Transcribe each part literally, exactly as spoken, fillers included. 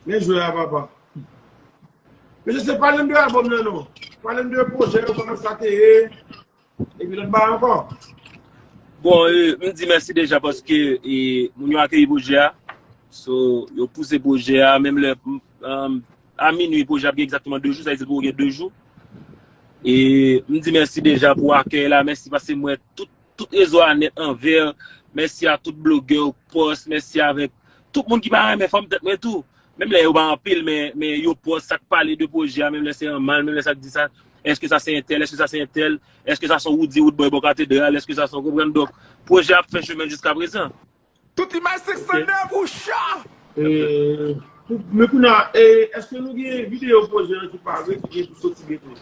Men jwe a, papa. Mesye, se pale m de albòm nan non. Pale m de pwojè yo, kòman sa te ye. Epi lòt bagay ankò. Bon, e, m di mèsi deja paske e, moun yo akeyi pwojè a. So, yo pouse pwojè a, menm lè m, um, a minui, pwojè a ap gen egzakteman de jou, sa vle di l poko gen de jou. E m di mèsi deja pou akèy la, mèsi paske m wè tout, tout rezo a nèt an vè. Mèsi a tout blogè, pòs, mèsi avèk tout moun ki pa renmen fòm tèt mwen tou. Menm lè yo pa anpil, men, men yo pòs, sa k pale de pwojè a, menm lè se an mal, menm lè sa k di sa, èske sa se entèl, èske sa se entèl, èske sa se yon Roody Roodboy bò katedral, èske sa se yon, konprann? Donk, pwojè a ap fè chemen jiska prezan. Tout imaj senk san nèf ou cha! E, pou, men kounye a, e, èske nou gen videyo pwojè an ki pare, ki gen pou soti byento?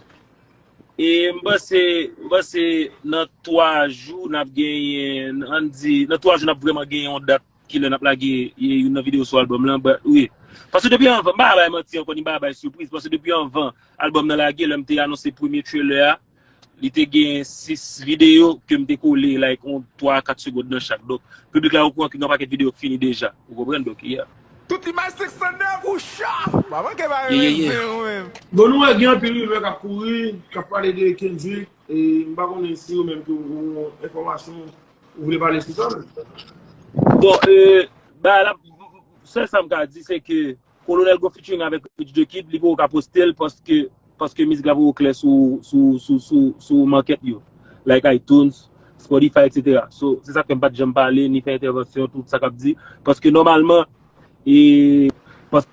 E m panse, m panse nan twa jou n ap genyen, ann di, nan twa jou n ap vrèman genyen yon dat kilè n ap lage e, youn nan videyo sou albòm lan, but, wi. Paske depi anvan, m pa bay manti ankò, ni m pa bay sipriz, paske depi anvan albòm nan lage, lè m te anonse premye trailer a, li te gen sis videyo ke m te kole, like, yon twa a kat segond nan chak. Donk, piblik la okouran ke gen yon pakèt videyo k fini deja. Ou konprann? Donk, yeah. Tout imaj senk san nèf ou cha! Pa manke bay Yeah, yeah, yeah. Renmen ou menm. Bon, nou wè gen anpil rimè k ap kouri, k ap pale de Kendrick, e m pa konnen si ou menm ke ou gen enfòmasyon ou vle pale sou sa menm. Bon, e, ba, la, sèl sa m ka di, se ke Kolonèl gon featuring avèk Rich the Kid, li poko ka poste l paske, paske mizik la poko klè sou, sou, sou, sou, sou makèt yo. Like iTunes, Spotify, et cetera. So, se sa k fè m pa t janm pale, ni fè entèvansyon, tout sa k ap di. Paske nòmalman, e, paske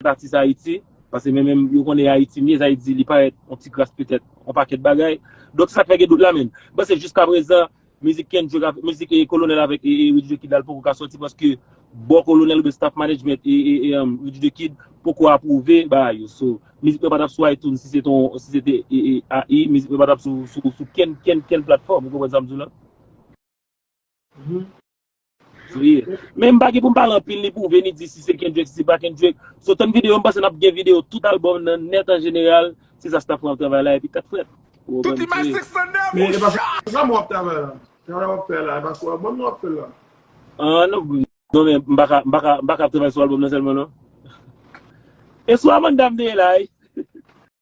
atis Ayiti, paske men menm yo konnen Ayiti m ye, sa vle di li parèt yon ti kras petèt, yon pakèt bagay. Donk, se sa k fè gen dout la, men. Bon, se jiska prezan, mizik Kendrick avè-, mizik, e, Kolonèl avèk, e, e, Rich the Kid la, l poko ka sòti paske bò Kolonèl oubyen staff management e, e, e, um, Rich the Kid poko apwouve bagay yo. So, mizik mwen pa t ap sou iTunes si se te, si se te, e, e, A I, mizik mwen pa t ap sou, sou, sou kenn, kenn, kenn platfòm, ou konprann sa m di w la? Mhm. Wi. Men m pa gen pou m pale anpil ni pwouve ni di si se Kendrick, si se pa Kendrick. So, tann videyo, m panse n ap gen videyo tout albòm nan nèt an jeneral. Se sa staff lan ap travay la epi tèt frèt. Ou konprann? Tout imaj senk san nèf. Men e pa sou albòm w ap travay la. Travay w ap fè la, e pa sou albòm nan w ap fè la. Ah, non, non, men m pa ka, m pa ka, m pa ka ap travay sou albòm nan sèlman, non. E sou Amanda m te ye la, wi.